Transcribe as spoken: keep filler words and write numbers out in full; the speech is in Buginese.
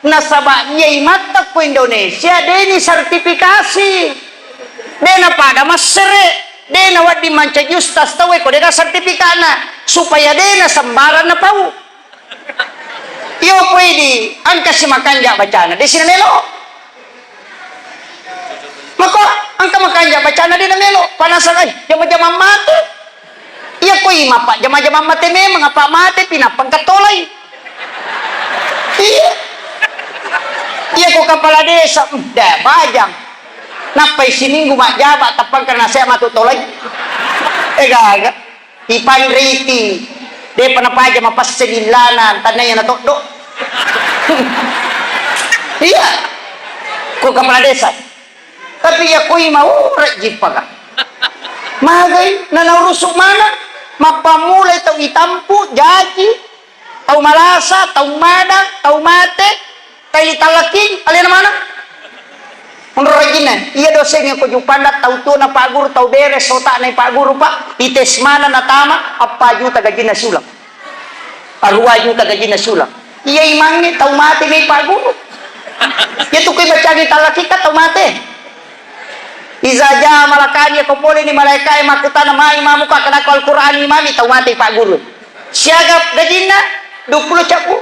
Nasaba iya imatta ko Indonesia de' ni sertifikasi. De' na pada massere, de' na wedding mancaji ustaz tauwe ko de' ga sertifikatna, supaya de' na sembarang na pau. Iyo poi di engka si makanja bacana, de' si na melo. Mako engka makanja bacana de' na melo, panasang ai jama-jama mate. Iya ko ima pa jama-jama mate memang apa mate pinappa engka tolai. Iya. Iya ko kepala desa, hmm, de' bajang. Nappai siminggu majjaba tappa engka nasehat matu tolai. Eh gaga. Ipanriti, de'pa napaja mapasse lillana, tannaya na toddo. Iya. Ko kepala desa. Tapi iya koi mau rejji paga. Magai na naurusu mana? Mappammulai tau itampu, jaji, tau malasa, tau madang, tau mate, tai tallaki, alena mana? Menurut rajinna, iya dosengnge ko jupanda tau tuo na Pak Guru, tau bere sota na Pak Guru, Pak, ites mana natama, appa juta gajinna siulang. Arua juta gajinna siulang. Iya imangnge tau mate mai Pak Guru. Iya tu koi bacangi tallaki ka tau mate. Iza jaa malakani, ko pole ni malaikae makkutana, "Ma imamuka?" Kenako Al-Qur'an imami, tau mate Pak Guru. Siaga gajinna? Duappulo cabbu.